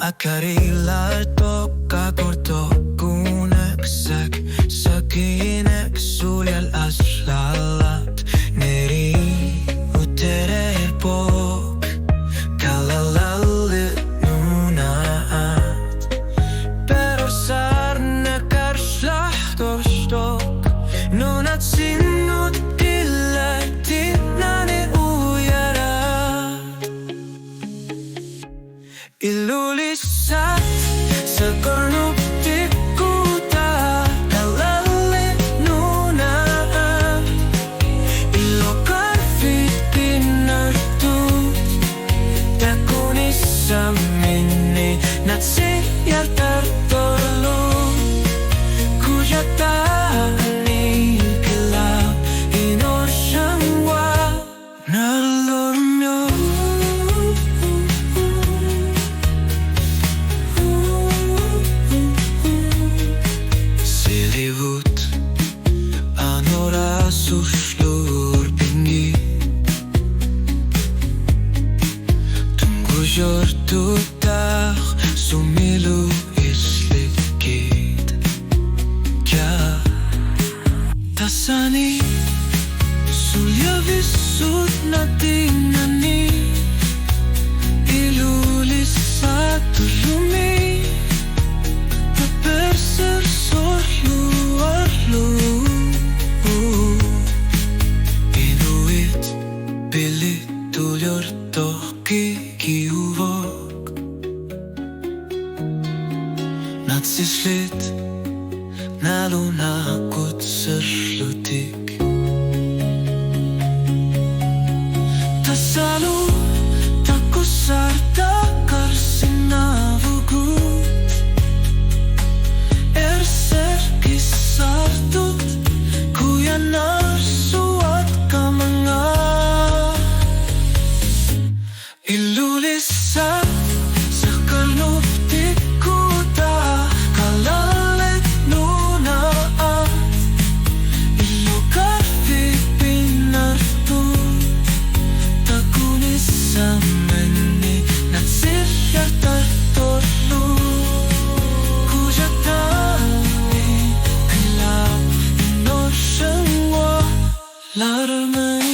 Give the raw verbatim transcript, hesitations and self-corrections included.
Akarilaartoq akortoq kunaksaq sakineq sulial aslalaat neri utereerpoq kalaallit-nunaat. Pero saarnaqarlahtortoq nunatsinnut killatinani ujaraat. Ilulissat sakornup tikkutaa kalaallit-nunaat. Illukarfit pinnartut takunissaminni natsiartartorlu. Kujataani kilaap inursangua nalormiu. Silivut anuraasullugit pingit. Tunngujortuutaaq sumilu illikkit. Ja. Tassani suliavissut natinnani Ilulissat ullumi tapersersorluarlugu. Inuit pilittuliortoq kikiuvoq natsislit nalunaaqutserlutik. Tassalu takusartaqarsinnaavugut erserkissaartut kujanaarsuat kamangaat. Ilulissat sakornup tikkutaa kalaallit-nunaat. Illukarfit pinnartut takunissaminni natsiartartorlu. Kujataani kilaap inursangua larmen